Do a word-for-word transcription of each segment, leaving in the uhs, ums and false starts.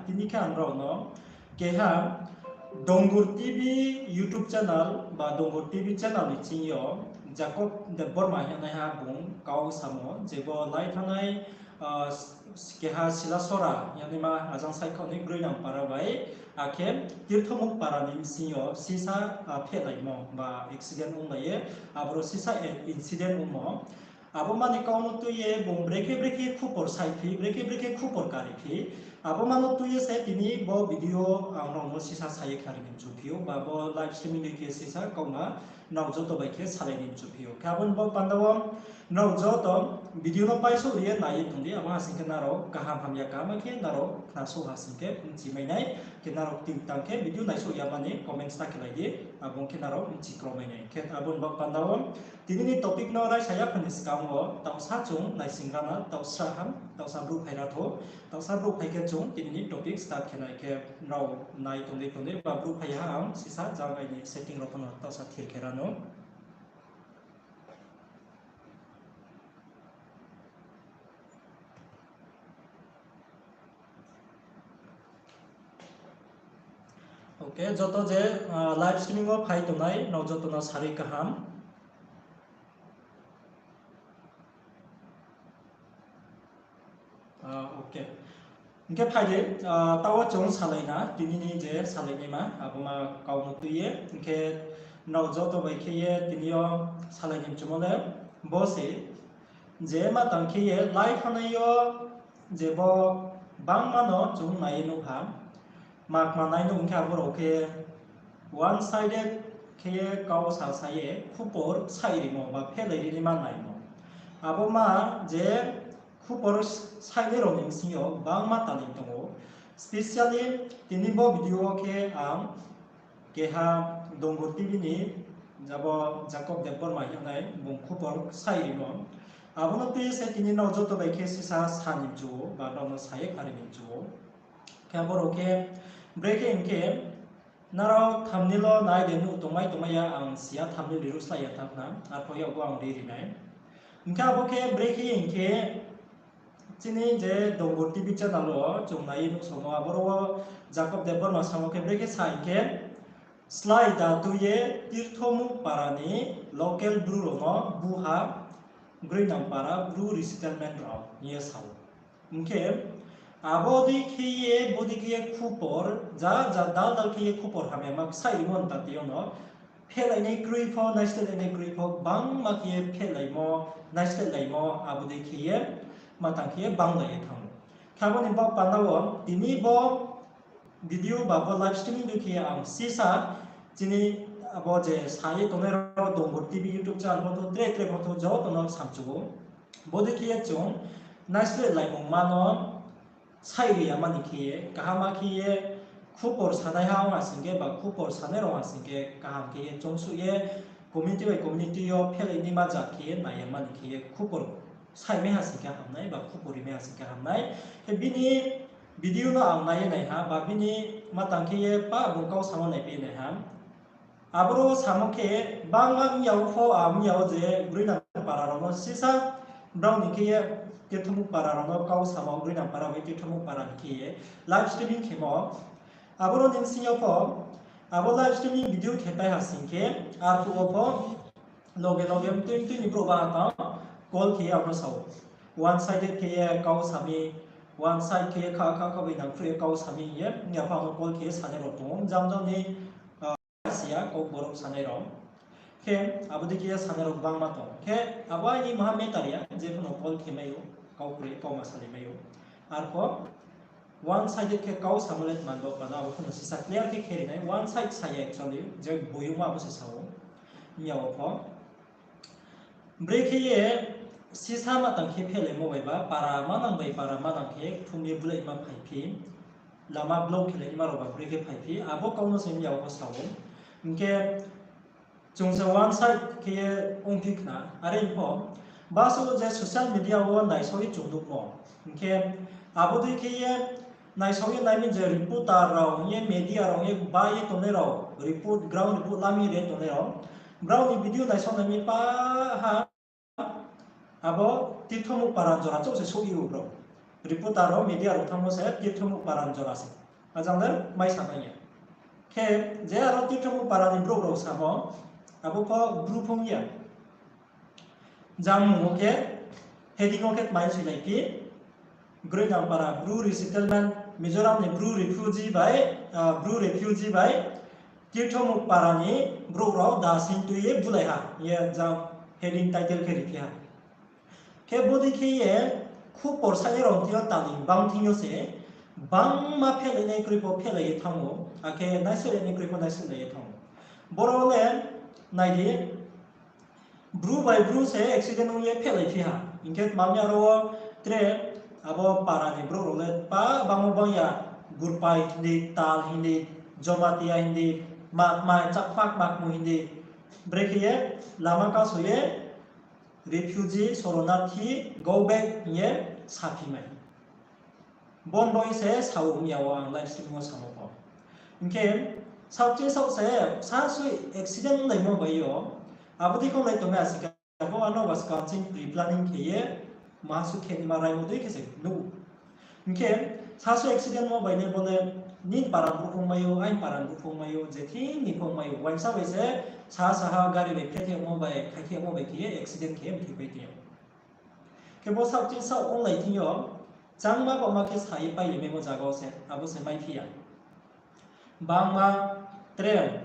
Tini khe ang rao no keha Dongur T V YouTube channel ba Dongur T V channel ni ching yo Jacob Debbarma hing naiha bung kau samo je bo lai thanngnai, keha Silasora hing naima ajang saikhaoh ni Groinang para bai, akhe Tirthomuk para ni bsing yo sisa phehlaimo ba accident onglai ye, aboro sisa incident ongmo. Abo mani kau no tui ye bung brekhe brekhe khupor saiphi, brekhe brekhe khupor kariphi. Abo mano tui ye se tini bo video ang rao no sisa sa ye khnari ni mchuphi ou, ba bo live streaming dei khe sisa kauma nrao joto bai khe salai ni mchuphi ou. Khe abo ni bo panda wo nrao joto video no paisouh ri ye nai ye tong di, abo ha sing khe nrao kaham hamya kaham khe nrao khnasouh ha sing khe bchimai nai, khe nrao ting tang khe video naisouh ya mani comments ta khe lai di, abo ong khe nrao bchikromai nai. Khe abo ni bo panda wo tini ni topic no raisa ya pha ni skang wo taohsa chung naising rana, taohsa ham, taohsa brouh phai ra thou, taohsa brouh phai khe chung tini ni topic start khe nai khe nrao nai tong dei tong dei, ba brouh phai ha ang sisa jang aini setting rao pho no taohsa thir khe ra nou. Ok, joto je live streaming wo phai tongnai nrao joto no sarui kaham. Ok. Hing khe phai di, taoh wo chung salai na, tini ni je salai naima, abo ma kau no tui ye, hing khe nrao joto bai khe ye tini yo salai ni mchumo le bo se, je ma tang khe ye lai thanngnai yo, je bo bangma no chung nai ye nuh ha, ma kma nai nuh hing khe abo rao khe one sided khe ye kau sa sa ye khupor saih rimo ba phehlai ri naima naimo. Abo ma je khupor saihnai rao ni bsing yo bangma tali tong ou. Specially tini bo video wo khe ang keha Dongur T V ni abo Jacob Debbarma hing nai bung khupor saih rimo. Abo no tui se tini nrao joto bai khe sisa sa ni mchu ou, ba nrao no sa ye khnari ni mchu ou. Khe abo rao khe brekhe hing khe nrao thumbnail wo nai de nuh tongmai tongmai ya, ang si ya thumbnail ri ruh slái ya thanng khna, arphuh yag bo ang ri ri nai. Hing khe abo khe brekhe hing khe chini je Dongur T V channel wo chung nai ye nuhsaomo, aboro wo Jacob Debbarma samo khe brekhe sa hing khe, slái da tui ye Tirthomuk para ni local bru rao no bu ha, Groinang para bru resettlement rao hing ye sa ou. Hing khe abo dei khe ye, bo dei khe ye khupor, ja ja dal dal khe ye khupor hamyama saih rimo ni tati yo no, phehlainai kroi pho, naislehlainai kroi pho, bangma khe ye phehlaimo, naislehlaimo, abo dei khe ye, ma tang khe ye banglai ye thanng ou. Khe abo ni bo panda wo, tini bo video ba bo live streaming dei khe ye ang sisa, chini abo je sa ye tongnai rao Dongur T V YouTube channel pho thou, tre tre pho thou, joto no samchu ou. Bo dei khe ye chung naislehlaimungma no saih ri yama ni khe ye, kaham khe ye, khupor sanaiha ong ha sing khe, ba khupor sanai rao ha sing khe, kaham khe ye choungsuh ye, community bai community yo phehlai naima jat khe ye nai yama ni khe ye, khupor saihmai ha sing khe hamnai, ba khupor rimai ha sing khe hamnai. Khe bini video no ang nai ye nai ha, ba bini ma tang khe ye pa bung kau samo naiphi nai ha. Aboro samo khe bangma mya wo pho, a mya wo je Groinang para rao no sisa, brao ni khe ye Tirthomuk para rao no kau samo, Groinang para bai Tirthomuk para ni khe ye live streaming khemo. Aboro ni bsing yo pho, abo live streaming video khepai ha sing khe, arphuh wo pho loge loge mtui mtui ni brouh ba tang call khe ye abo no sa ou. One sided khe ye kau sami, one side khe ye kha kha kha bai nang phruh ye kau sami hing ye, mya pha no call khe ye sanai rao tong ou, jang jang ni si ya, Kokborok sanai rao. Khe abo dei khe ye sanai rao gbangma tong. Khe abo aini maha matter ya, je pho no call khe mai ou, kau kroi, kauma salai mai ou. Arphuh one sided khe kau samo le tma bo panda, abo pho no sisa clear khe khe ri nai, one side sa ya actually, je boyongma abo se sa ou. Mya wo pho brekhe ye sisa ma tang khe phelaimo bai ba, para manang bai para manang khe kthum ye bulaima phaiphi, lama block khe laima rao ba brekhe phaiphi, abo kau no se mya wo pho sa ou. Hing khe chung se one side khe ye ongphi khna, are pho, basuh je social media wo naisao ye chung nuhmo. Hing khe abo dei khe ye naisao ye nai mi je reporter rao hing ye, media rao hing ye, ba ye tongnai rao, report, ground report lami re tongnai rao, brao ni video naisao nai mi pa ha, abo Tirthomuk para jora chouh se souh ye ou brao. reporter rao, media rao thanngmo se Tirthomuh para ni jora se. Ajang le mai sa nai ya. Khe je aro Tirthomuh para ni brouh rao samo, abo pho Bru phung ya. Jang mung wo khe, heading wo khe tmai soilai phi, Groinang para Bru resettlement, Mizoram ni Bru refugee bai, ah, Bru refugee bai Tirthomuh para ni brouh rao da sing tui ye bulai ha, ye jang heading title khe ri phi ha. Khe bodei khe ye khupor sainai rao thing yo tali bang thing yo se, bangma phehlainai kroi pho phehlai ye thanng ou, akhe naisohlainai kroi pho naisohlai ye thanng ou. Boro le nai di, Bru bai Bru se accident ong ye phehlai phi ha. Hing khe tma mi aro wo tre abo para ni brouh rao le pa bangmo bang ya, Gurpai hing di, Tal hing di, Jomatia hing di, Makmai, Chakma, Makmu hing di. Brekhe ye lama kaso ye refugee, soronarthi, go back hing ye saphi mai. Bon boi se sao ong ya wo ang live stream wo samo pho. Hing khe saoh ching saoh se sasoi accident onglaimo bai yo, abo dei khe onglai tongmai asi khe, abo ano ba skang ching pre-planning khe ye, maha su khe nima raimo dei khe se nuh. Hing khe sasoi accident mo bai le bo le nini para ni brouh phung mai ou, aini para ni brouh phung mai ou, je thing ni phung mai ou, uaingsa bai se saha saha gari bai phretheimo bai, khaithemo bai khe ye accident khe ye mthoi pai tong ou. Khe bo saoh ching saoh onglai thing yo, changma baohma khe sa ye pailaimaimo zaga wo se, abo se maiphi ya. Bangma tre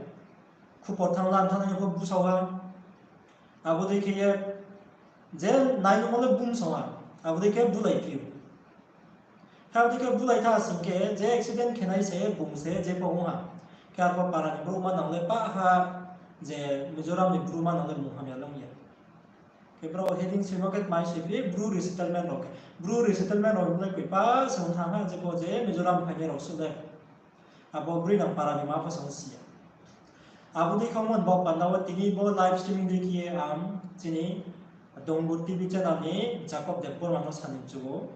khupor thanng la thanng nai pho busao ha. Abo dei khe ye je nai nungmo le bumsao ha, abo dei khe bulai phi ou. Khe abo dei khe bulai tha sing khe je accident khenai se bung se je pho ong ha. Khe arpho para ni brouh manang le pah ha, je Mizoram ni brouh manang le mung hamya le ong ya. Khe brao heading soimo khe tmai soi phi, Bru resettlement rao khe. Bru resettlement rao hing le koi pa se ong thanng ha, je pho je Mizoram phainai rao suh le. Abo Groinang para ni ma pho se ong si ya. Abo dei khe ongmo ni baoh panda wo tini bo live streaming dei khe ye ang chini Dongur T V channel ni Jacob Debbarma no sa ni mchu ou.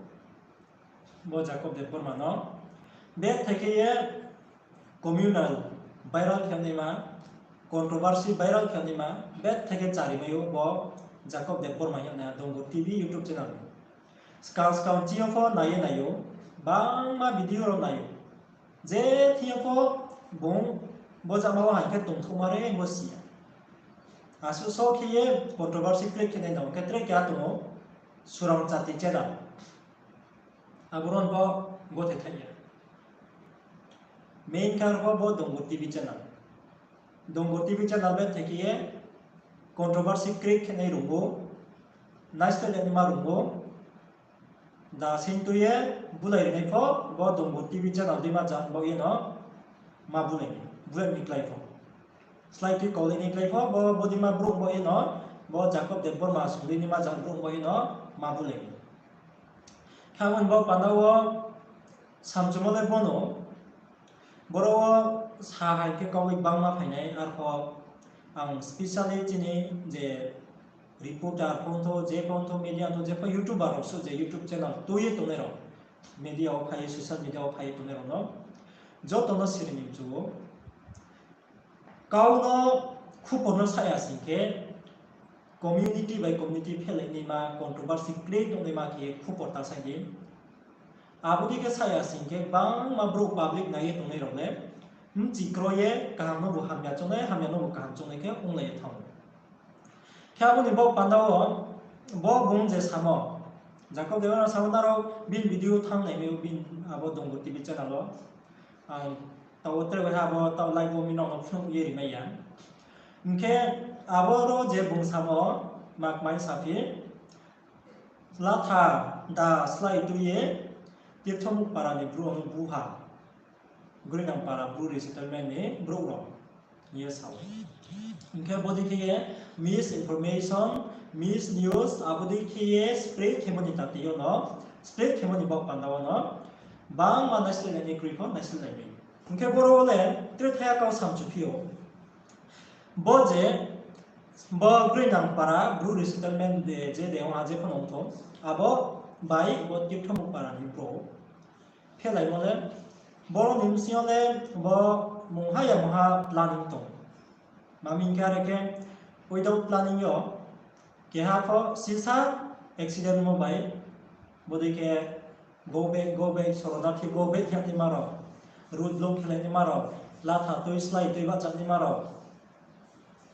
Bo Jacob Debbarma no betha khe ye communal viral khe naima, controversy viral khe naima, betha khe charimai ou bo Jacob Debbarma hing ye Dongur T V YouTube channel ni. Skang skang ching yo pho nai ye nai ou, bangma video rao nai ou. Je thing yo pho bung bo jama wo hai khe tongthouhma re bo si ya. Asuh so khe ye controversy create khe nai nang khe tre keha tong ou, Surang Chati channel. Abo ro pho gothe thai ya. Main kar pho bo Dongur T V channel. Dongur T V channel betha khe ye controversy create khe nai rung ou, naisleh le naima rung ou. Da sing tui ye bulai rinai pho, bo Dongur T V channel deima jang bo ye no ma bulai ni, bulai ni klái pho. Slái tui kau lai ni klái pho, bo, bo deima brouh bo ye no, bo Jacob Debbarma sung dei naima jang brouh bo ye no ma bulai ni. Khe abo ni baoh panda wo samchumo le bo no, boro wo sa hai khe kaui bangma phainai, arpho ang specially chini je reporter pho tho, je pho tho, media tho, je pho YouTuber rao suh je YouTube channel tui ye tongnai rao, media wo phai ye, social media wo phai ye tongnai rao no joto no siri ni mchu ou. Kau no, khupor no sa ya sing khe, community bai community phelai naima, controversy create ong naima khe khupor ta sa di. Abo dei khe sa ya sing khe, bangma brouh public nai ye tongnai rao le, bchi kro ye kaham no bo hamya choungnai, hamya no bo kaham choungnai khe onglai ye thanng ou. Khe abo ni baoh panda wo, bo bung je samo, Jacob Debbarma samo nrao bini video thanng nai mai ou, bini abo Dongur T V channel wo. Ang taoh wo tre bai ha abo taoh live wo mi nrao no phnuh ye rimai ya. Hing khe abo ro je bung samo, ma kmai sa phi, latha da slái tui ye Tirthomuh para ni brouh no bu ha. Groinang para Bru resettlement ni brouh rao hing ye sa ou. Hing khe bodei khe ye misinformation, misnews, abo dei khe ye spread khemo ni tati yo no, spread khemo ni baoh panda wo no, bangma naisleh lai ni kroi pho naisleh lai mi. Hing khe boro wo le tre thaiha kau samchu phi ou. Bo je, bo Groinang para Bru resettlement de, je de ong ha je pho no ong tho, abo bai bo Tirthomuh para ni brouh phelaimo le, boro ni bsing yo le bo mungha ya mungha planning tong. Ma mi hing khe are khe without planning yo keha pho sisa accident mo bai, bodei khe Go back, go back, শরণার্থী go back hing naima rao, road block khe naima rao, latha tui slái tui bahcha naima rao,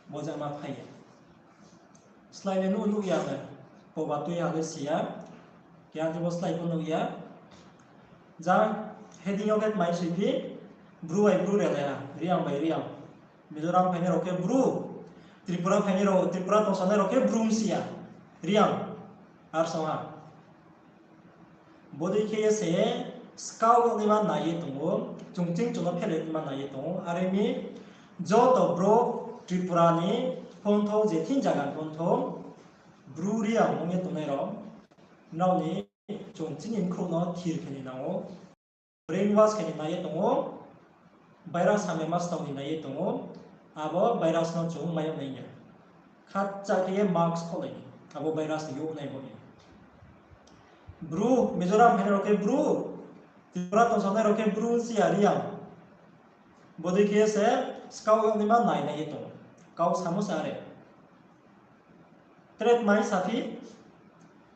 bo jama phai ya. Slái le nuh nuh ya le, poba tui ha le si ya, keha khe bo slái pho nuh ya. Jang heading yo khe tmai soi phi, Bru bai Bru relai ha, Reang bai Reang. Mizoram phainai rao khe Bru, Tripura phainai rao, Tripura tongsanai rao khe Bru si ya, Reang, ar song ha. Bodei khe ye se skau yag naima nai ye tong ou, chung ching chung no phelai naima nai ye tong ou. Are mi joto brouh Tripura ni phone thou, je thing zaga ni phone thou, Bru Reang ong ye tongnai rao, nrao ni chung chini bkhrouh no thir khe ni nang ou. Brainwash khe ni nai ye tong ou, virus hamya ma stao ni nai ye tong ou, abo virus no chung mai yag nai ya. Khatcha khe ye mask kholai ni, abo virus ni youh nai bo ni. Bru, Mizoram phainai rao khe Bru, Tripura tongsanai rao khe Bru si ya, Reang. Bodei khe se skau yag naima nai nai ye tong ou. Kau samo se are. Tre tmai saphi,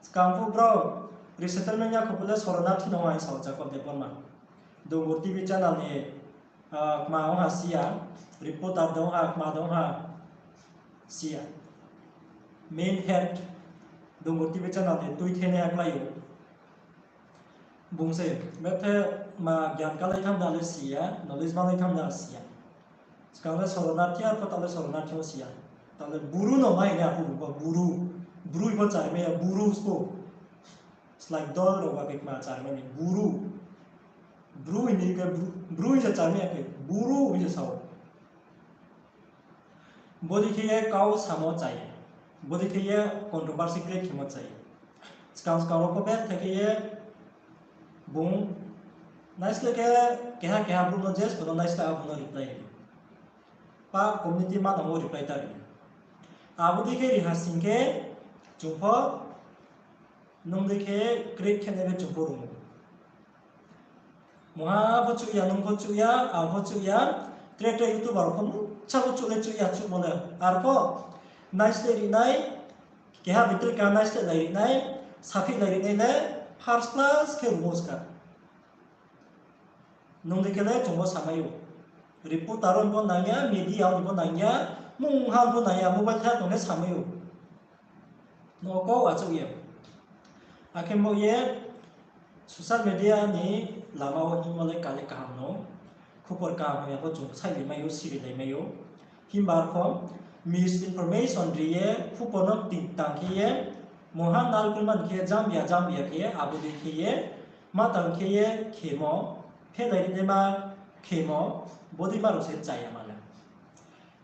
skang phuh brao resettlement ya kho phuh le শরণার্থী no hai sao Jacob Debbarma. Dongur T V channel ni, ah, kma ong ha si ya, reporter de ong ha, kma de ong ha si ya. Main head, Dongur T V channel ni tuitheinaiha klái ou. Bung se, bethe ma gyan kalai tham da le si ya, knowledge malai tham da si ya. Skang le শরণার্থী, arpho taoh le শরণার্থী ong si ya. Taoh le Bru no mai na phuh bo Bru. Bru pho charmai ya, Bru spo. Slái dol rao ba khe kma charmai ni, Bru. Bru hing ni khe Bru, Bru hing se charmai ya khe, Bru hing se sao. Bodei khe ye kau samo chá ye. Bodei khe ye controversy create khemo chá ye. Skang skang rao pho bethe khe ye bung naisleh khe keha keha brouh no je skang no naisleh abo no reply ri. Pa community manang wo reply ta ri. Abo dei khe ri ha sing khe chung pho nung dei khe create khe nai le chung pho rung ou. Mungha pho chuh ya, nung pho chuh ya, ang pho chuh ya, tre tre YouTuber rao pho mungsa pho chuh le chuh ya, chuhmo le. Arpho naisleh ri nai, keha bai tre keha naisleh lai ri nai, saphi lai ri nai le first class khe rung ou ska. Nung dei khe le chung bo samai ou. Reporter rao ni bo nang ya, media rao ni bo nang ya, mungha pho nang ya, mobile tha tong le samai ou. No kau achouh ye. Akhe bo ye social media ni lama wo hingmo le kale kaham no. Khupor kaham hamya pho chung sailai mai ou, sirilai mai ou. Himba arpho misinformation ri ye, khupor no ting tang khe ye, mungha nalkri man khe ye, jambia jambia khe ye, abo dei khe ye, ma tang khe ye khemo, phelai ri naima khemo, bodei ma rao se chá ya ma le.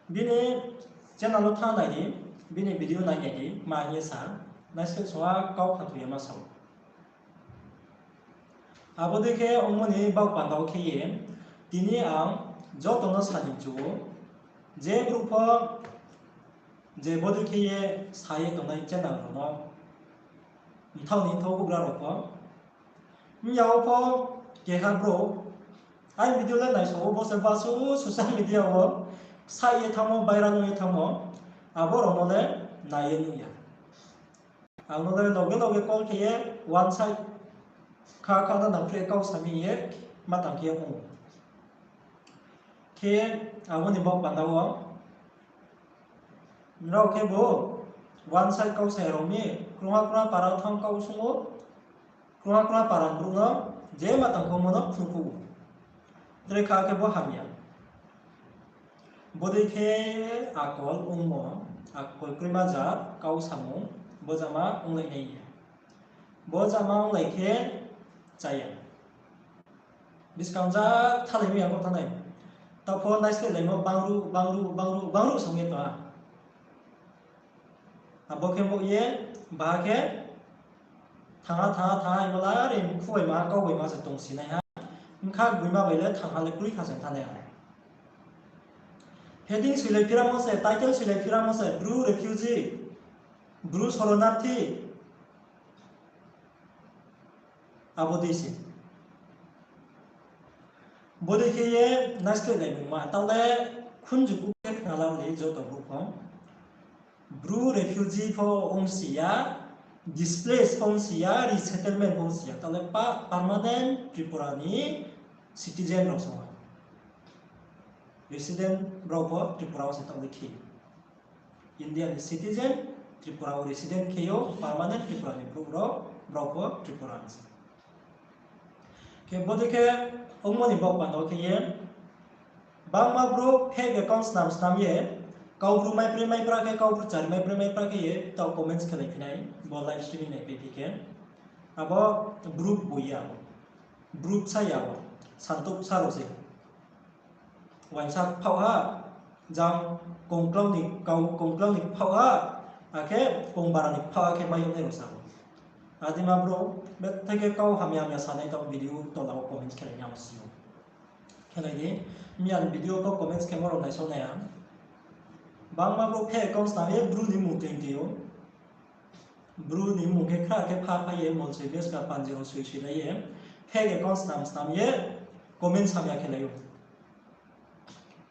Bini channel wo thanng nai di, bini video nai nai di, ma hing ye sa, naisleh song ha kau khathoi ye ma sa ou. Abo dei khe ongmo ni baoh panda wo khe ye, tini ang joto no sa ni chu ou, je brouh pho, je bodei khe ye sa ye tongnai channel rao no, mthao ni thou bugra rao pho, mya wo pho keha brouh, aini video le naisao wo bo se basu social media wo sa ye thanngmo, viral ong ye thanngmo, abo rao no le nai ye nuh ya. Ang no le loge loge call khe ye one side kha kha no nang khe kau sami ye ma tang khe ye ong. Khe abo ni baoh panda wo nrao khe bo one side kau sa ya rao mi, krungha krungha para thanng kau sung ou, krungha krungha para brouh no je ma tang khe omo no phnuh phuh ou. Tre kha khe bo hamya. Bodei khe akol ongmo, akol kroima ja kau samung, bo jama onglai nai ya. Bo jama onglai khe chá ya. Buskang ja thalai mi ya bo thanai. Taoh pho naisleh laimo bangruh, bangruh, bangruh, bangruh song ye tong ha. Abo khe bo ye, baha khe, thangha, thangha, thangha, imo la, are mkhu bai ma, kau bai ma se tong si nai ha. Bkha gboima bai le thangha le kroi kha se thanai ha. Heading soilai phiramo se, title soilai phiramo se, Bru refugee, Bru শরণার্থী. Abo dei se. Bodei khe ye naisleh lai mungma, taoh le khunju khe khna lam le joto brouh pho. Bru refugee pho ong si ya, Displace pho si ya, resettlement pho si ya, taoh le pa-, permanent Tripura ni citizen rao song ha. Resident rao pho Tripura wo se taoh le khe. India ni citizen, Tripura wo resident khe ou, permanent Tripura ni brouh rao, brao pho Tripura ni se. Khe bodei khe ongmo ni baoh panda khe ye, bangma brouh fake account snam snam ye, Kaubru maiproi maipra khe, Kaubru chari maiproi maipra khe ye, taoh comments khelai phi nai, bo live streaming nai phi khe. Abo Bru boi ya abo. Bru bsa ya abo. Santouh bsa rao se. Uaingsa kphaoh ha, jang kongklau ni kau, kongklau ni kphaoh ha, akhe kongbara ni kphaoh ha khe mai yag nai rao sa ou. Adima brouh, bethai khe kau hamya hamya sanai taoh video tola wo comments khelai nai amo si ou. Khelai di, miya ni video pho comments khemo rao naisao nai ha. Bangma brouh fake account snam ye Bru ni mmung tui tui ou. Bru ni mmung khe khra khe pha pha ye molsoi beska panji rao soi soi lai ye, fake account snam snam ye comments hamya khelai ou.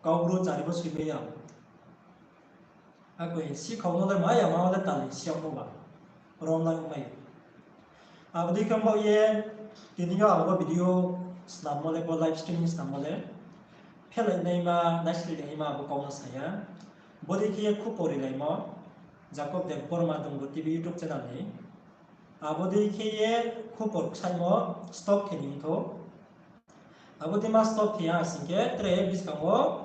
Kaubru chari pho soimai ya. Akhe sikhau no le ma ya ma le tali siya mo ba. Rom lai mai. Abo dei khe baoh ye, tini yo ang bo video snammo le, bo live streaming snammo le, phelai naima, naisleh naima abo kau no sa ya. Bodei khe ye khupor rilaimo, Jacob Debbarma Dongbo T V YouTube channel ni. Abo dei khe ye khupor ksaimo stop khe ni ongthou. Abo dei ma stop khe ya sing khe tre buskang wo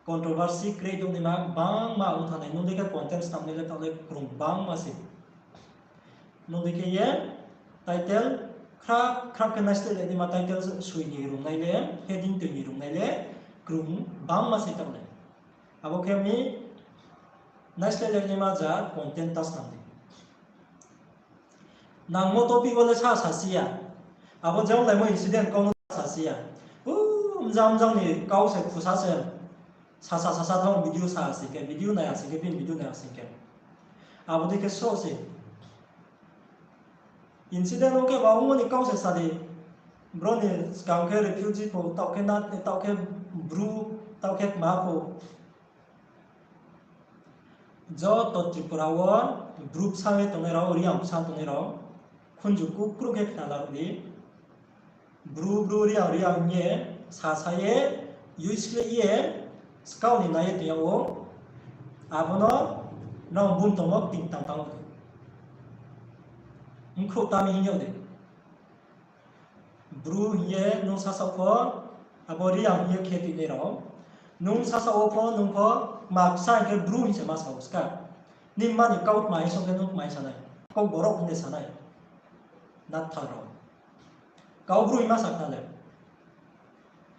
controversy create ong naima bangma ong thanng nai, nung dei khe content snam nai le taoh le krung bangma se. Nung dei khe ye title khra khra khe naisleh le naima, title soi ni rungnai le, heading toi ni rungnai le krung bangma se taoh le. Abo khe mi naisleh le naima ja content ta snam di. Nangmo topic wo le sa sasi ya. Abo je onglaimo incident kau no sa sasi ya. U, mjang mjang ni kau se khusa se. Sasa sasa thanng video sa sing khe, video nai sing khe, bini video nai sing khe. Abo dei khe sroh se. Incident wo khe ba ongmo ni kau se sa di. Bro ni skang khe refugee pho, taoh khe na, taoh khe Bru, taoh khe kma pho. Joto Tripura wo Bru bsa ye tongnai rao, Reang bsa tongnai rao, khunju kukru khe khna laruh di. Bru Bru, Reang Reang hing ye sasa ye, uisleh ye, skau ni nai ye tong yag ou. Abo no nrao bung tongmo ting tang tang ou. Mkhrouh tami hing yag di. Bru hing ye nung sasaoh pho, abo Reang hing ye khe toinai rao. Nung sasaoh wo pho, nung pho, kma bsa hing khe Bru hing se ma sa ou ska. Nini mma ni kau kma hing song khe nung kma hing sa nai. Kau borok hing de sa nai. Natha rao. Kau Bru hing ma sa khna le.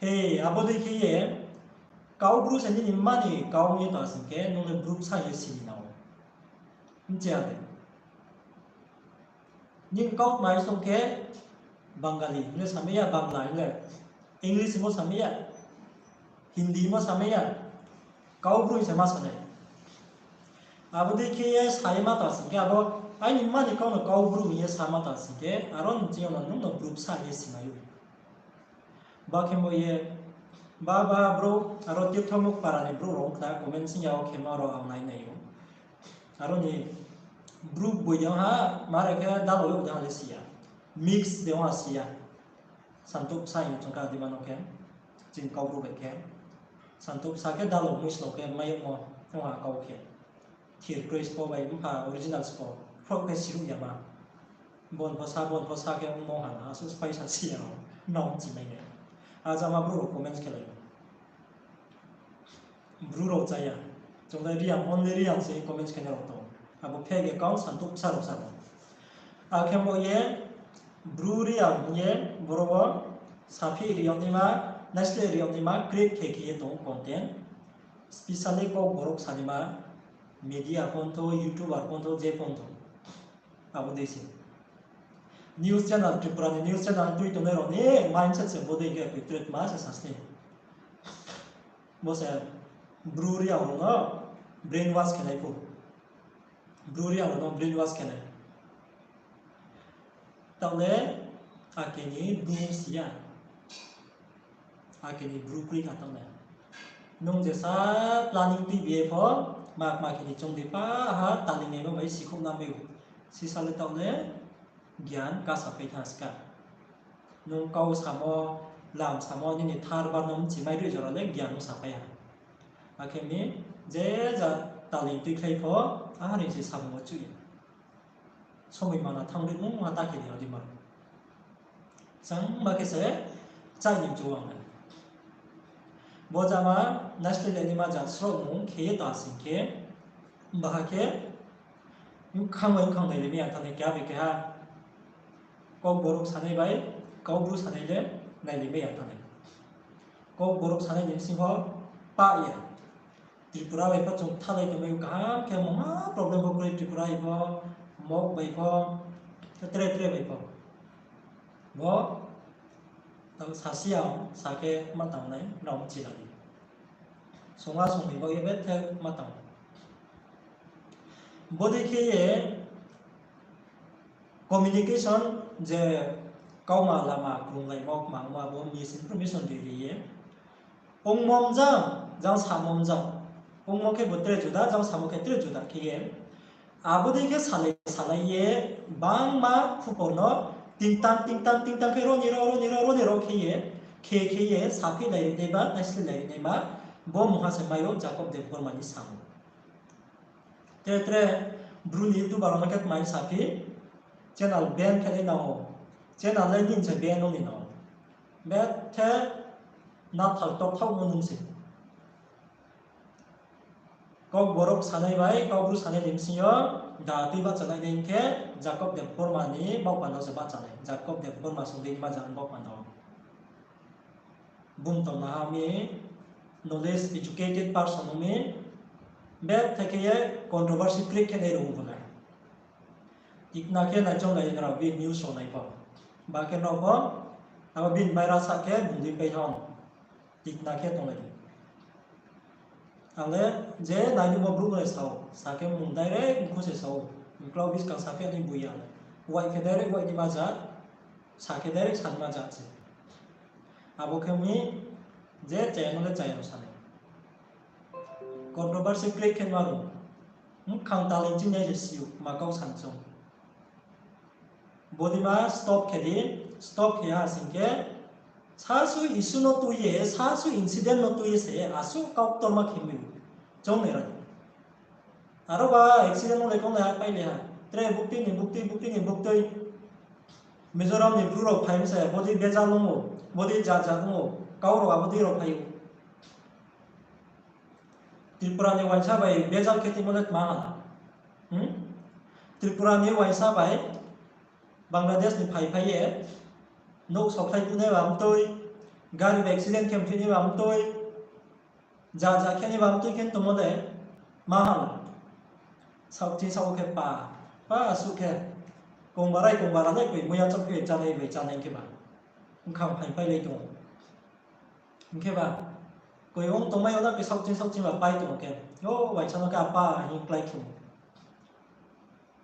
He, abo dei khe ye, kau Bru se nini mma ni kau hing ye ta sing khe, nung le Bru bsa ye sini nao. Bchi ya de. Nini kau kma hing song khe Bangali hing le samai ya, Bangla hing le, English hingmo samai ya, Hindi hingmo samai ya, kau Bru hing se ma sa nai. Abo dei khe ye sa ye ma ta sing khe, abo aini mma ni kau no kau Bru hing ye sa ma ta sing khe, aro ni ching yo no nung no Bru bsa ye simai ou. Ba khe bo ye, ba, ba brouh, aro Tirtho Mukpara ni brouh rao khna comment sing ya wo khemo rao ang nai nai ou. Aro ni Bru boi de ong ha, mare khe dalo yo de ha le si ya. Mix de ong ha si ya. Santouh bsa hing ye chung kha dima no khe. Chini kau Bru bai khe. Santouh bsa khe dalo mui slo khe mai yagmo, ong ha kau khe. Thir kroi spo bai mpha original spo, khrouh khe siruh ya ma. Bon pho sa, bon pho sa khe ongmo ha na, asuh spái sa si ya, nrao bchi mai nai. Ajama brouh rao comments khe lai. Bru rao cha ya. Chung le Reang, only Reang se comments khe nai rao tong. Abo fake account santouh bsa rao sa rao. Akhe bo ye, Bru Reang hing ye, boro wo, saphi ri yag naima, naisleh ri yag naima, create khe khe ye tong content. Specially kau borok sanaima, media phone tho, YouTuber phone tho, je phone tho. Abo dei se. News channel, Tripura ni news channel tui tongnai rao ni mindset se bodei khe hatred ma se sasni. Bo se Bru Reang rao no brainwash khe nai pho. Bru Reang rao no brainwash khe nai. Taoh le, ake ni Bru si ya. Ake ni Bru kroi kha taoh le. Nung jesa planning tuibi ye pho, ma kma khe ni chung di pa ha, taling naimo bai sikhouh na mai ou. sisa le taoh le gyan kasa phai tha ska. Nung kau samo, lam samo, nini thar bar no mchimai roi jora le gyan no saphai ha. Akhe mi je ja taling tuikhlai pho, aharing se samung wo chuh ya. Somoi mana thanng ri nung ha ta khe ni adi ma. Chang ma khe se chai ni chuang nai. Bo jama naisle le ni ma ja sroh mung khe ye ta sing khe, baha khe, khang bai khang nai le mi ya thanai kya bai keha. Kau borok sanai bai, kau bru sanai le nai le mi ya thanai. Kau borok sanai ni sing ho pa ya. Tripura bai pho chung thalai tongmai kaham khe mungha problem pho kroi Tripura bai pho, Mok bai pho, tre tre bai pho. Bo tang sasi ang sa khe ma tangnai, nrao mchi la di. Songha songni bo ye bethe ma tang. Bodei khe ye communication je kauma lama krunglaimo kmangma bo misinformation ri ri ye. Ongmo mjang, jang samo mjang. Ongmo khe bo tre juda, jang samo khe tre juda khe ye. Abo dei khe salai salai ye bangma khupor no tingtang, tingtang, tingtang khe roni ro, roni ro, roni ro khe ye, khe khe ye, saphi lai ri nai ba, naisli lai ri nai ma, bo mungha se mai ou Jacob Debbarma ni samo. Tre tre Bru ni YouTuber rao no khe tmai saphi, channel ban khe nai nang ou, channel le nini se ban ong ni nang ou. Bethe nathal tokthauh no nung se. Kokborok sanai bai Kaubru sanai ni bsing yo da tui bahchanai nai hing khe Jacob Debbarma ni baoh panda se bahchanai. Jacob Debbarma song dei ma jang baoh panda. Bung tongnaha mi, knowledge, educated person ong mi, bethe khe ye controversy create khe nai rung bo nai. Tikna khe naichonglai nrao bini news rao nai pho. Ba khe nrao pho, abo bini maira sa khe bung dei pai thang. Tikna khe tonglai di. Ang le je nai ni bo brouh no le sa ou, sa khe mung direct mkhu se sa ou. Mklau buskang sa khe ani boi ya. Wai khe direct wai ni ma jat, sa khe direct sa ni ma jat se. Abo khe mi je chaya no le chaya no sa nai. Controversy create khe ma rung. Mkhang taleng chini se si ou, ma kau san chung. Bodei ma stop khe di, stop khe ha sing khe, sasu issue no tui ye, sasu incident no tui ye se, asuh kau ktorma khe mi ou. Chung nai ra. Aro ba accident no le kong le ha, pai le ha. Tre buktui ni buktui, buktui ni buktui. Mizoram ni Bru rao phai mi se, bodei bejal ong ou, bodei jat jat ong ou, kau rao abodei rao phai ou. Tripura ni uaingsa bai bejal khe timo le tma ha? Hmm? Tripura ni uaingsa bai Bangladesh ni phai phai ye, nouh sokhlai tunai ba mtui, gari bai accident khe mthui nai ba mtui, ja ja khe nai ba mtui khe tongmo le tma ha? Saoh ching saoh khe pa, pa asuh khe, kongbarai kongbarai le koi muya chouh khe chánai bai chánai khe ba. Bkhang phai phai lai tong ou. Hing khe ba, koi ong tongmai yo na koi saoh ching saoh ching ba pai tong ou khe, o uaingsa no khe apa hing klái khe ou.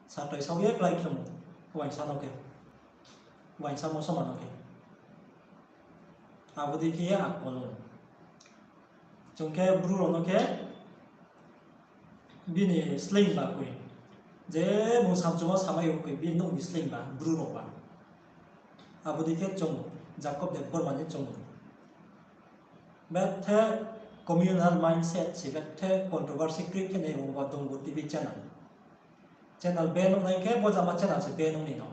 Satoi saoh ye klái khe ou, uaingsa no khe. Uaingsa mosoma no khe. Abo dei khe ye akol ou. Chung khe Bru rao no khe, bini sleing ba koi. Je bung samchumo samai ou koi, bini nouh ni sleing ba, Bru rao ba. Abo dei khe chung, Jacob Debbarma ni chung. Bethe communal mindset se bethe controversy create khe nai rung ba Dongbu T V channel. Channel ban ong nai khe bo jama channel se ban ong ni no.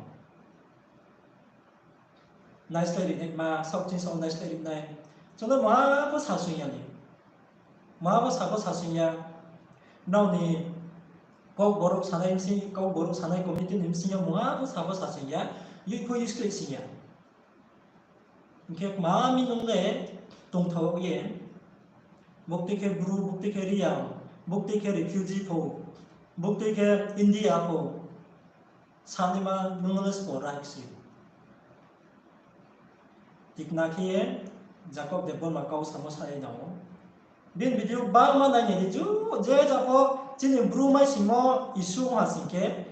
Naisleh ri nai ma, saoh ching saoh naisleh ri nai. Chung le maha pho sasing ya ni. Maha pho sa pho sasing ya. Nrao ni Kokborok sanai bsing, Kokborok sanai committee ni bsing yo maha pho sa pho sasing ya. Yoi pho useless sing ya. Hing khe kma mi nung le tongthao ye. Buktui khe Bru, buktui khe Reang, buktui khe refugee pho, buktui khe India pho. Sanaima nung no le sbo right se. Tikna khe ye Jacob Debbarma kau samo sa ye nang ou. Bini video bangma nai ni di chu, je ja pho chini Bru maisingmo issue ong ha sing khe,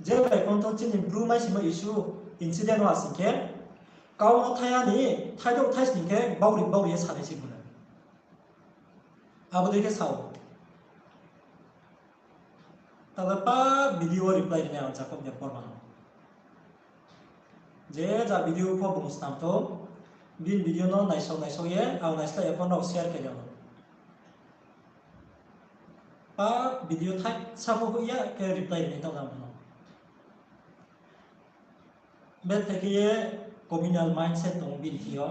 je bai kontho chini Bru maisingmo issue incident ong ha sing khe, kau no thaiha ni, thaidouh thaisning khe bauri bauri ye sanai se bo no. Abo dei khe sa ou. Taoh le pa video wo reply rinai ang Jacob Debbarma no. Je ja video pho bung snam thou, bini video no naisao naisao ye, ang naisleh ye pho nrao share khe di no. Pa video thaisa pho hoih ya khe reply rinai taoh le ang no. Bethe khe ye communal mindset tong bini thing yo,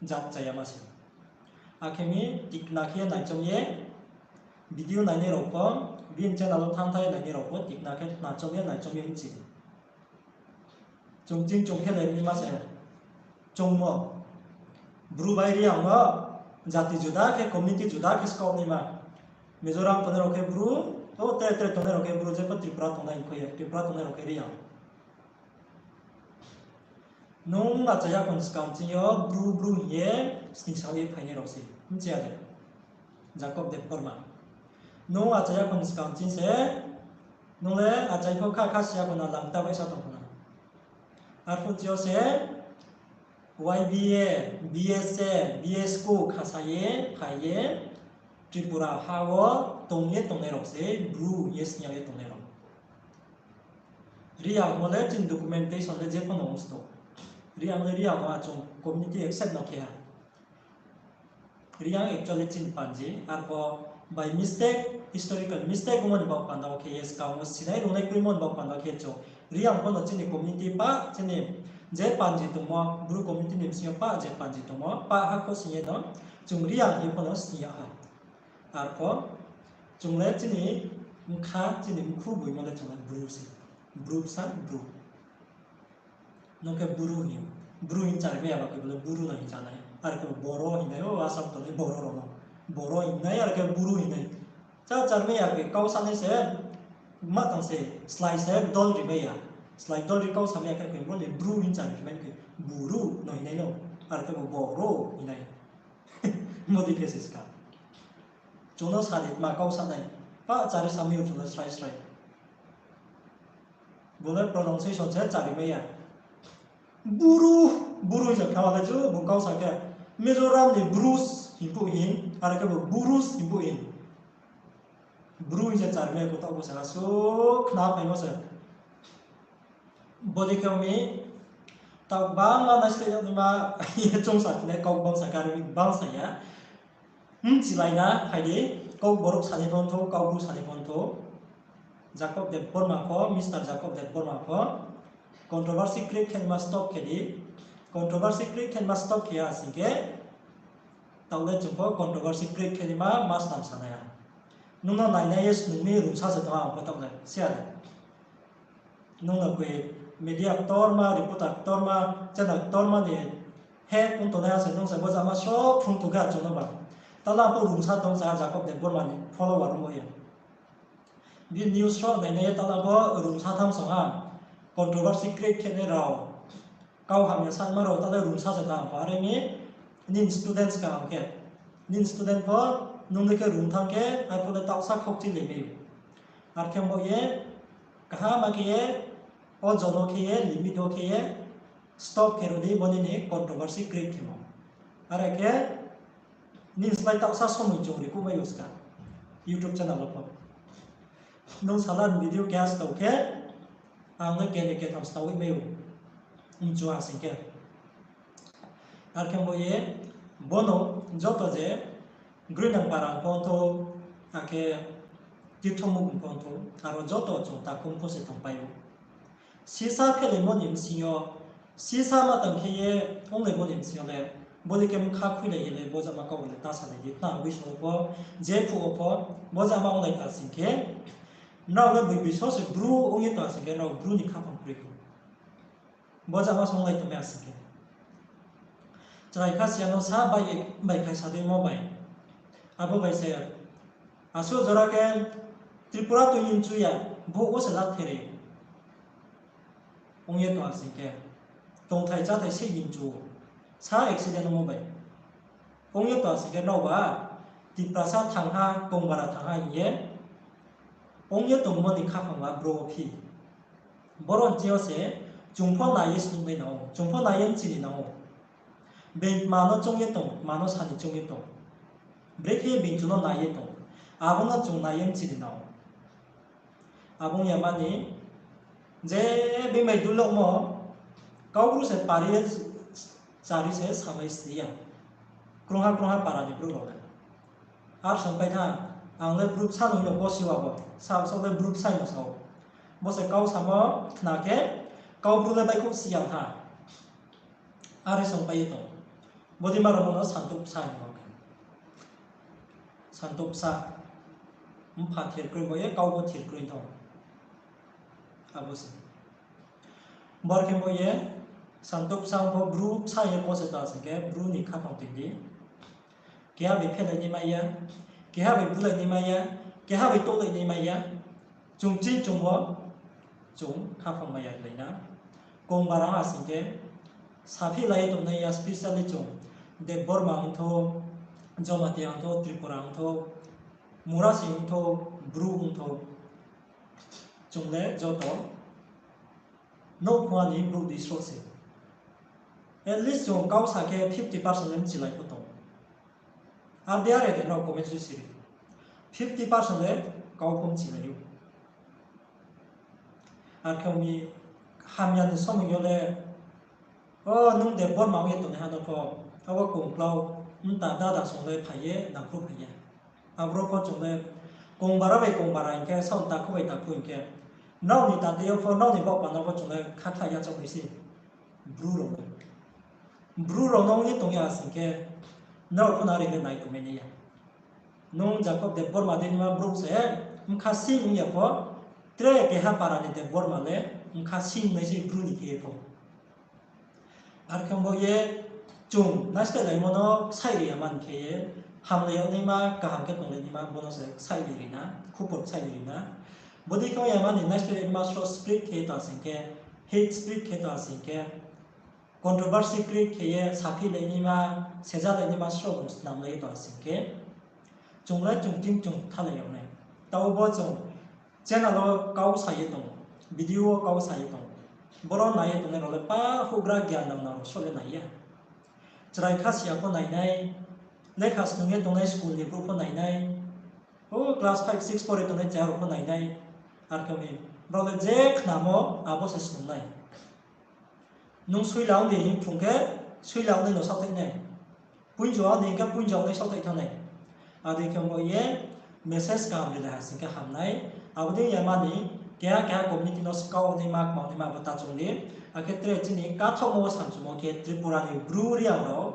jat chaya ma se. Akhe mi tikna khe naichom ye, video nainai rao pho, bini channel wo thanngthai nainai rao pho tikna khe naichom ye, naichom ye bchi di. Chung ching chung khe le ni ma se. Chungmo. Bru bai Reang no jati juda khe, community juda khe skaoh naima. Mizoram tongnai rao khe Bru, o tre tre tongnai rao khe Bru, jepho Tripura tongnai hing khe ye, Tripura tongnai rao khe Reang. Nung achai ya khon skang ching yo Bru Bru hing ye sning sao ye phainai rao se, bchi ya de? Jacob Debbarma. Nung achai ya khon skang ching se, nung le achai pho kha, kha si ya khon na, langta baisa tong khon na. Arphuh chi yo se Y B A, B S A, B S co khasa ye phai ye Tripura ha wo tong ye tongnai rao se Bru hing ye sning ye tongnai rao. Reang mo le chini documentation le jepho no ongsto. Reang le Reang no achung community accept no khe ha. Reang actually chini panji, arpho by mistake, historical mistake ongmo ni baoh panda wo khe ye, skang wo sinai rungnai kroimo ni baoh panda wo khe chung Reang pho no chini community pa, chini je panji tongmo, Bru community ni bsing yo pa je panji tongmo, pa ha kho sing ye no, chung Reang hing ye pho no sning ya ha. Arpho chung le chini bkha, chini mkhu boimo le chung le Bru se. Bru bsa, Bru. Nung khe Bru hing, Bru hing chari mai ya ba khe bo le Bru no hing cha nai. Are khe bo Boro hing nai, o Assam tongnai Boro rao no. Boro hing nai, are khe Bru hing nai. Cha chari mai ya khe kau sa nai se, ma tang se, slái se dol ri mai ya. Slái dol ri kau sa mai ya khe, khe bo le Bru hing chari mai khe, Buru no hing nai no. Are khe bo Boro hing nai. Modi khe se ska. Chung no sa di, tma kau sa nai. Pa chari sa mi yo chung no srai srai. Bo le pronunciation se chari mai ya. Buru, Buru hing se khna ma le chu, bung kau sa khe. Mizoram ni Brus hing phuh hing, are khe bo Burus hing phuh hing. Bru hing se chari mai ya kho taoh bo se asuh khna phaimo se. Bodi khe ong mi, taoh bangma naisleh yag naima, ye chung sa khe nai, kau bang sa khe, are bang sa ya. Bchilai na, phai di, kau Borok sa ni pho thou, kau Bru sa ni pho thou. Jacob Debbarma pho, Mister Jacob Debbarma pho, controversy create khe naima stop khe di, controversy create khe naima stop khe ya sing khe, taoh le chung pho controversy create khe naima ma snam sa nai ya. Nung no nainai ye snung mi rungsa se tong ha ang pho taoh le, si ya de. Nung no koi media ktorma, reporter ktorma, channel ktorma ni he ong tongnai ha se nung se bo jama sob phrung tong khe achouh no ba. Tala pho rungsa tong sa Jacob Debbarma ni follower ongmo ye. Bini news rao nainai ye tala pho rungsa tham song ha. Controversy create khe nai rao. Kau hamya sanma rao tala rungsa se tong ha pho. Are mi nini students kaham khe. Nini student pho nung dei khe rung thanng khe, arphuh le taohsa khokchi le mi. Ar khe bo ye, kaham khe ye, o jono khe ye, limit wo khe ye, stop khe ro di bo nini controversy create khemo. Are khe, nini slái taohsa somoi chung ri kuhmai ou ska, YouTube channel wo pho. Nung sala ni video keha stao khe, ang le kene ketham stao mai ou, mchu ha sing khe. Ar khe bo ye, bono joto je, Groinang Para pho thou, akhe Tirtho Mukung pho thou, aro joto chung takhum pho se tongpai ou. Sisa phelaimo ni bsing yo, sisa ma tang khe ye onglaimo ni bsing yo le, bo dei khe bkha khuilai ye le bo jama kau le ta salai di, tma boi song wo pho, je phuh wo pho, bo jama onglai ta sing khe, nrao le boi boi so se Bru ong ye ta sing khe, nrao Bru ni khaphang kroi kho. Bo jama songlai tongmai asing khe. Chrai kha siya no sa bai, bai khai sa dei mo bai. Abo bai se, asuh jora khe Tripura tui ni mchu ya, bo wo se la there. Ong ye tong asing khe. Tongthai cháthai se ni mchu. Sa accident ongmo bai. Ong ye tong asing khe nrao ba, Tiprasa thanng ha, Kongbara thanng ha hing ye. Ong ye tongmo ni khaphang ba bro wo phi. Boro ni thing yo se, chung pho nai ye snungnai nang ou, chung pho nai ye mchini nang ou. Being tma no choung ye tong, tma no sa ni choung ye tong. Brekhe ye being chung no nai ye tong, abo no chung nai ye mchini nang ou. Abo ong ya mani, je bini bai dulokmo, Kaubru se pari ye chari se samai si ya. Krungha krungha para ni brouh rao le. Ar songpai tha, ang le bru bsa no hing no bo si ya bo, sa, sa le bru bsa no sa ou. Bo se kau samo khna khe, Kaubru le baihkhouh si ya tha. Are songpai ye tong. Bodei ma rao no santouh bsa hing ou. Santouh bsa. Mpha thir kroi bo ye, kau bo thir kroi tong. Abo se. Bor khe bo ye, santouh bsa pho bru bsa ye ko se ta sing khe, bru ni khaphang tui di. Keha bai phelai nai mai ya, keha bai bulai nai mai ya, keha bai touhlai nai mai ya. Chung ching chung wo, chung khaphang mai ya lai na. Kong bara ha sing khe, saphi lai ye tongnai ya, specially chung Debbarma ongthou, Jamatia ongthou, Tripura ongthou, Murasing ongthou, Bru ongthou, chung le joto nouhkhong ni brouh di sroh se. At least chung kau sa khe fifty percent le mchilai pho tong. Ar de are de nrao comment siri. Fifty percent le kau pho mchilai ou. Ar khe ong mi hamya ni somoi yo le, o nung Debbarma ong ye tongnaiha no pho, abo kongklau, mta dada song le phai ye nangkhruh phai ya. Aboro pho chung le, kongbara bai kongbara hing khe, saoh takhu bai takhu hing khe, nrao ni tatei yo pho, nrao ni baoh panda pho chung le khakhlai ya chouh nai se. Bru rao no. Bru rao no ong ye tong ya sing khe, nrao pho no are khe nai tongmai nai ya. Nung Jakob Debbarma dei naima brouh se, bkha sing ong ya pho, tre keha para ni Debbarma le, bkha sing nai se bru ni khe ye pho. Ar khe bo ye chung naislehlaimo no ksaih ri ya man khe ye, hamlai yag naima, kaham khe tonglai naima, bo no se ksaih ri ri na, khupor ksaih ri ri na. Bodei khe ong ya mani naislehlaima sroh spread khe ye tong sing khe, hate spread khe tong sing khe, controversy create khe ye saphi lai naima, seja lai naima sroh bung snam lai ye tong sing khe, chung le chung ting chung thalai yag nai. Taoh bo chung channel wo kau sa ye tong, video wo kau sa ye tong. Boro nai ye tongnai rao le pa houhgra gian nang nang rao sroh le nai ya. Chrai kha si ya pho nai nai, lekha snung ye tongnai school ni brouh pho nai nai, o class five, six pore tongnai chaya rao pho nai nai. Ar khe mi, brao le je khnamo abo se snung nai. Nung suila ong di hing phrung khe, suila ong nai no saohthaih nai. Poinjo ong di hing khe, poinjo ong nai saohthaih thanng nai. Abo dei khe bo ye message kaham rilai ha sing khe ham nai. Abo dei ya mani, keha keha community no skau naima, kmang naima abo ta chung di. Akhe tre chini kathaohmo wo samchumo khe Tripura ni Bru Reang rao,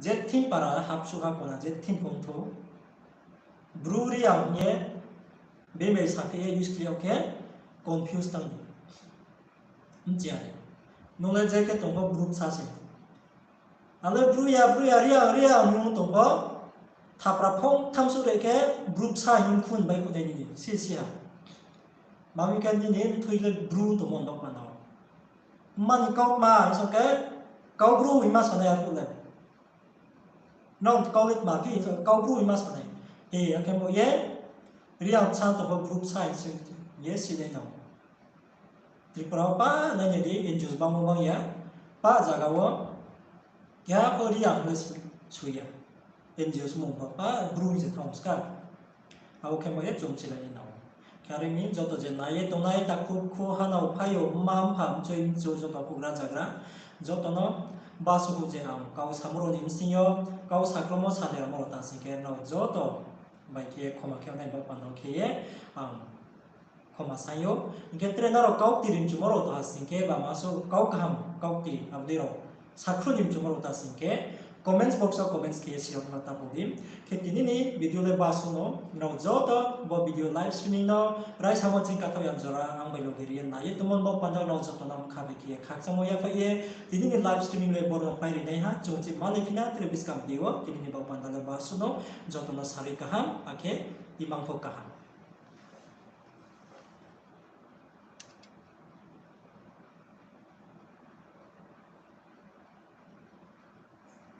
je thing para hapsuh ha kona je thing kongthou. Bru Reang hing ye, bini bai saphi ye use khe yag khe, confuse tang di. Bchi ya de. Nung le je khe tong pho Bru bsa se. Ang le Bru ya, Bru ya, Reang, Reang nung tong pho. Thapra phung thamsuh re khe Bru bsa hing khun bai khunai nini, si si ha. Mami khe nini mthui le Bru tongmo no pha no. Mani kau ma hing so khe, kau Bru hing ma sanai arphuh le. Nrao kau le tma phi, kau Bru hing ma sanai. E, akhe bo ye, Reang bsa tong pho Bru bsa hing se, ye sinai no. Tripura wo pa nai nai di, N G Os bangmo bang ya, pa zaga wo, keha pho Reang le soi ya. N G Os mung pho pa Bru hing se thanng ska. Abo khe bo ye chung silai nai no. Khe are mi joto je nai ye tongnai takhu khu hanao phai yo mma mpha mchoi mchu joto houhgra zagra, joto no basuhu je ang kau samo rao ni bsing yo, kau saklomo sade amo rao ta sing khe nrao joto bai khe khoma khe nai baoh panda khe ye ang khoma saing ou. Hing khe tre nrao kaukti rimchumo rao ta sing khe, bama so kau kaham kaukti abo dei rao sakhruh ni mchumo rao ta sing khe, comments box wo comments khe ye sirokma ta pho di. Khe tini ni video le basuh no, nrao joto bo video live streaming no, raisamo ching kathaoh ya jora ang bai loge ri ye nai ye tongmo baoh panda nrao joto no bkha bai khe ye khakchangmo yaphaih ye, tini ni live streaming le boro no pai ri nai ha, chung chi malai phi na tre buskang video wo, tini ni baoh panda le basuh no, joto no sarui kaham, akhe imang pho kaham.